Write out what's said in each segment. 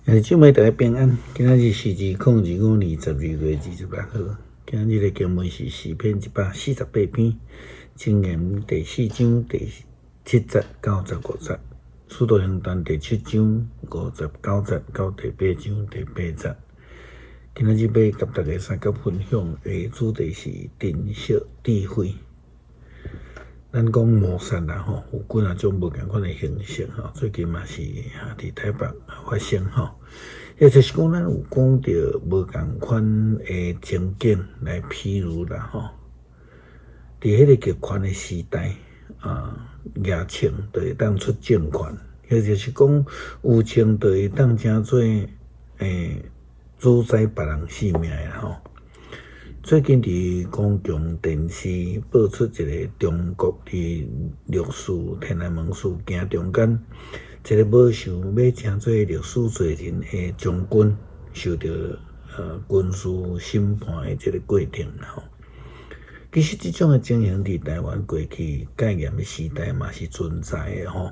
兄弟姊妹大家平安，今仔日是2025年12月28號。今日的經文是詩篇148篇，箴言第四章第七節到15節，使徒行傳第七章59節到第八章第八節。今仔日欲佮大家相佮分享的主題是珍惜智慧。咱講謀殺啦吼，有幾若種無仝款的形式吼，最近嘛是佇台北發生吼，也就是講咱有講著無仝款的情景來譬如啦吼，佇彼個極權的時代啊，舉槍就會當出政權，或者是講有槍就會當成做主宰別人性命的啦吼。最近佇公共電視播出一個中國佇六四天安門事件中間，一個無想欲成做歷史罪人的將軍，受著軍事審判的這個過程吼。其實這種的情形佇台灣過去戒嚴的時代嘛是存在的吼。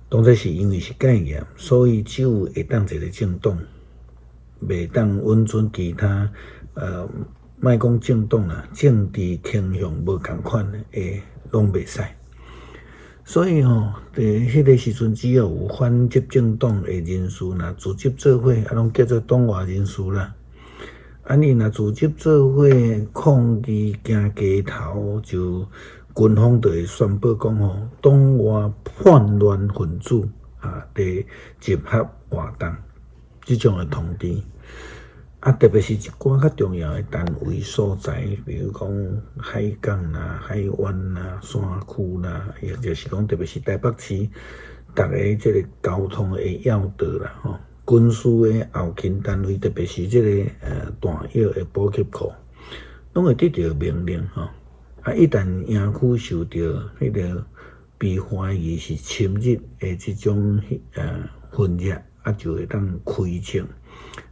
當然是因為是戒嚴，所以只有會當一個政黨，袂當允准其他莫講政黨啦，政治傾向無仝款的攏袂使。所以吼，佇彼個時陣，只要有反執政黨的人士，若組織做伙，攏叫做黨外人士啦。啊，𪜶若組織做伙抗議行街頭，就軍方就會宣布講吼，黨外叛亂分子啊，佇集合活動，這種的通知。啊，特別是一寡較重要的單位所在，比如講海港啦、海灣啦、山區啦，或者是講特別是台北市，逐个這个交通的要道啦，吼，軍事的後勤單位，特別是這个彈藥的補給庫，攏會得著命令吼。啊，一旦營區受著彼个被懷疑是侵入的這種痕跡，啊，就會當開槍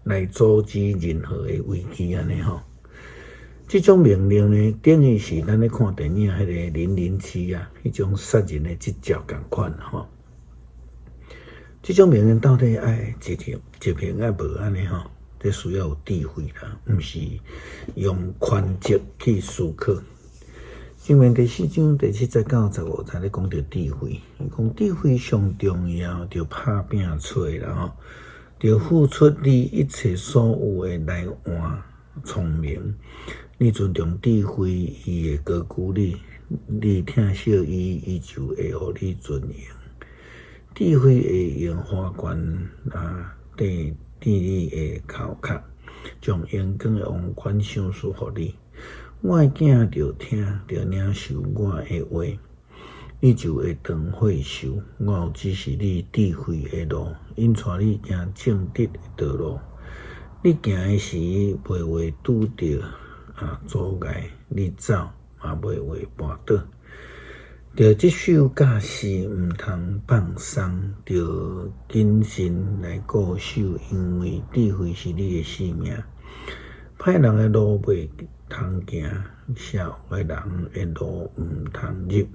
來阻止任何的危機按呢吼。這種命令呢，等於是咱咧看電影彼个007啊，彼種殺人的執照仝款吼。這種命令到底愛執行執行抑無按呢吼？這需要有智慧啦，毋是用權責去思考。箴言第四章第七節到15節咧講著智慧，伊講智慧上重要，著拍拚揣啦吼。著付出你一切所有的來換聰明。你尊重智慧，伊會高舉你；你疼惜伊，伊就會予你尊榮。智慧會用花冠啊，戴佇你的頭殼，將榮光的王冠賞賜予你。我的囝著聽，著領受我的話，你就會當歲壽。我有指示你智慧的路，引帶你行正直的道路。你行的時，袂會拄著阻礙；你走嘛袂會跋倒。著執守教示，毋通放鬆；著謹慎來固守，因為智慧是你的性命。歹人的路袂通行，邪惡的人的路毋通入。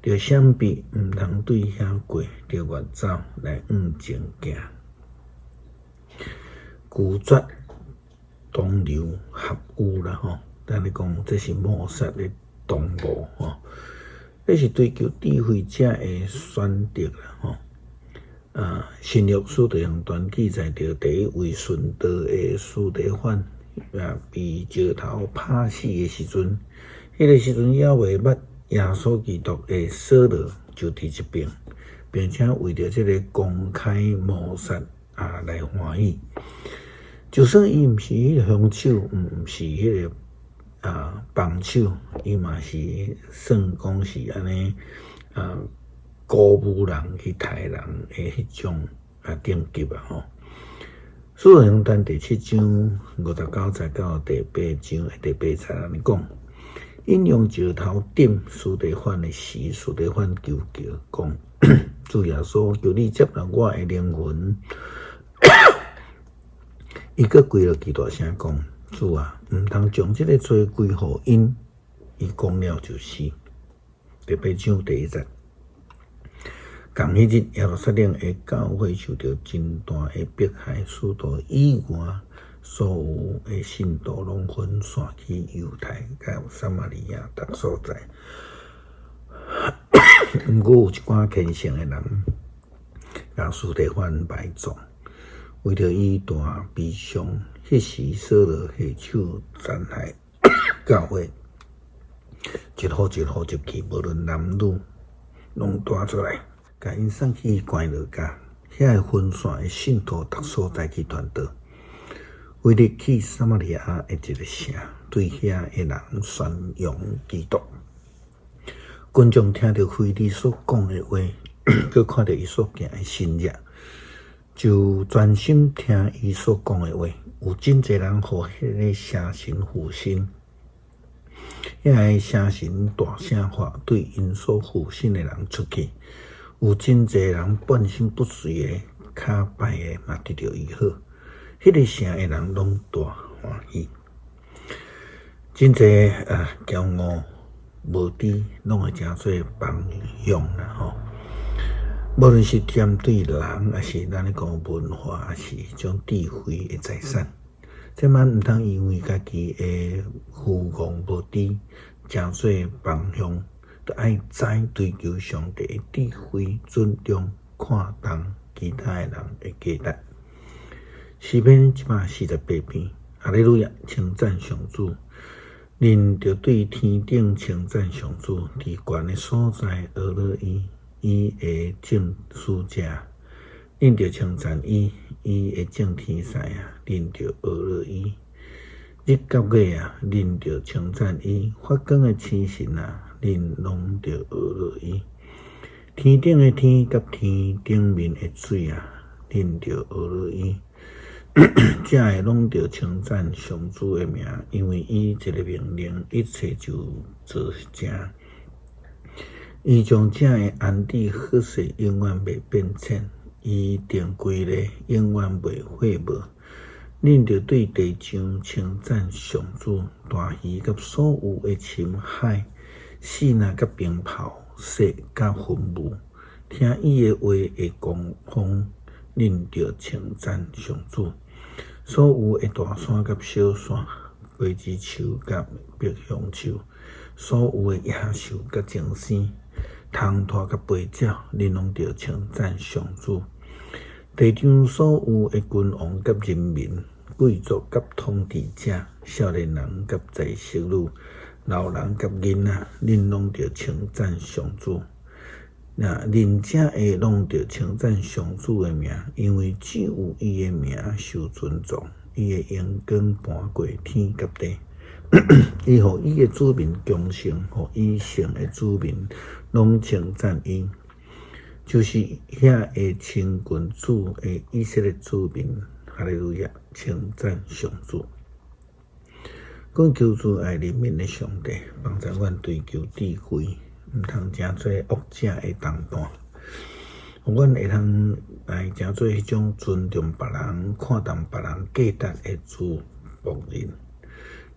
著閃避，毋通對遐過；著越走來向前行。拒絕同流合汙啦吼，咱咧講這是謀殺的同謀吼，這是追求智慧者的選擇啦吼。啊，新約使徒行傳記載著第一位殉道的司提反啊，被石頭拍死的時陣，彼个時陣猶未捌耶穌基督的掃羅就佇這邊，並且為著這个公開謀殺啊來歡喜。就算伊毋是彼个兇手，毋是彼个幫手，伊嘛是算講是按呢鼓舞人去刣人的彼種等級啊吼。使徒行傳第七章59節到第八章第八節按呢講，𪜶用石頭擲司提反的時，司提反求叫講：主耶穌，求你接納我的靈魂。伊閣跪落去大聲講：主啊，毋通將這个罪歸予𪜶。伊講了就死。第八章第一節。仝彼日，耶路撒冷的教會受著真大的迫害，使徒以外所有的信徒攏分散去猶太佮撒瑪利亞逐所在。毋過有一寡虔誠的人，共司提反埋葬，為著伊大悲傷。彼時掃羅下手殘害教會，一戶一戶入去，無論男女，攏帶出來，共𪜶送去關牢監。遐个分散的信徒逐所在去傳道。腓力去撒瑪利亞的一个城，對遐的人宣揚基督。群眾聽著腓力所講的話，閣看著伊所行的神跡，就專心聽伊所講的話。有真濟人予彼个邪神附身，遐个邪神大聲喊，對𪜶所附身的人出去。有真濟人半身不遂的、跤敗的，嘛得著醫好。彼个城的人攏大歡喜。真濟啊，驕傲無知，攏會成做榜樣啦吼。無論是針對人，抑是咱咧講文化，抑是彼種智慧的財產，這嘛毋通因為家己的虛戇無知，成做榜樣，著愛知追求上帝的智慧，尊重看重其他的人的價值。詩篇148篇，哈利路亞，稱讚上主。恁著對天頂稱讚上主，佇懸的所在呵咾伊，伊的眾使者，恁著稱讚伊，伊的眾天使啊，恁著呵咾伊。日佮月啊，恁著稱讚伊；發光的星辰啊，恁攏著呵咾伊。天頂的天佮天頂面的水啊，恁著呵咾伊。這个攏著稱讚上主的名，因為伊一个命令，一切就做成。伊將這个安置好勢，永遠袂變遷；伊定規例，永遠袂廢無。恁著對地上稱讚上主，大魚佮所有的深海，爍爁佮冰雹，雪佮雲霧，聽伊的話的狂風，恁著稱讚上主。所有的大山佮小山，柏枝樹佮白橡樹，所有的野獸佮精牲，蟲豸佮飛鳥，恁攏著稱讚上主。地上所有的君王佮人民，貴族佮統治者，少年人佮才淑女，老人佮囡仔，恁攏著稱讚上主。若仁者的攏著稱讚上主的名，因為只有伊的名受尊崇，伊的榮光盤過天佮地。伊予伊的子民強盛，予伊聖的子民攏稱讚伊，就是遐个親近主的以色列子民，哈利路亞，稱讚上主。懇求慈愛憐憫的上帝，幫助阮追求智慧，毋通成做惡者的同伴，予阮會通來成做彼種尊重別人、看重別人價值的主僕人。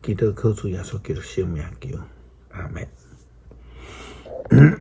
祈禱靠主耶穌基督聖名求。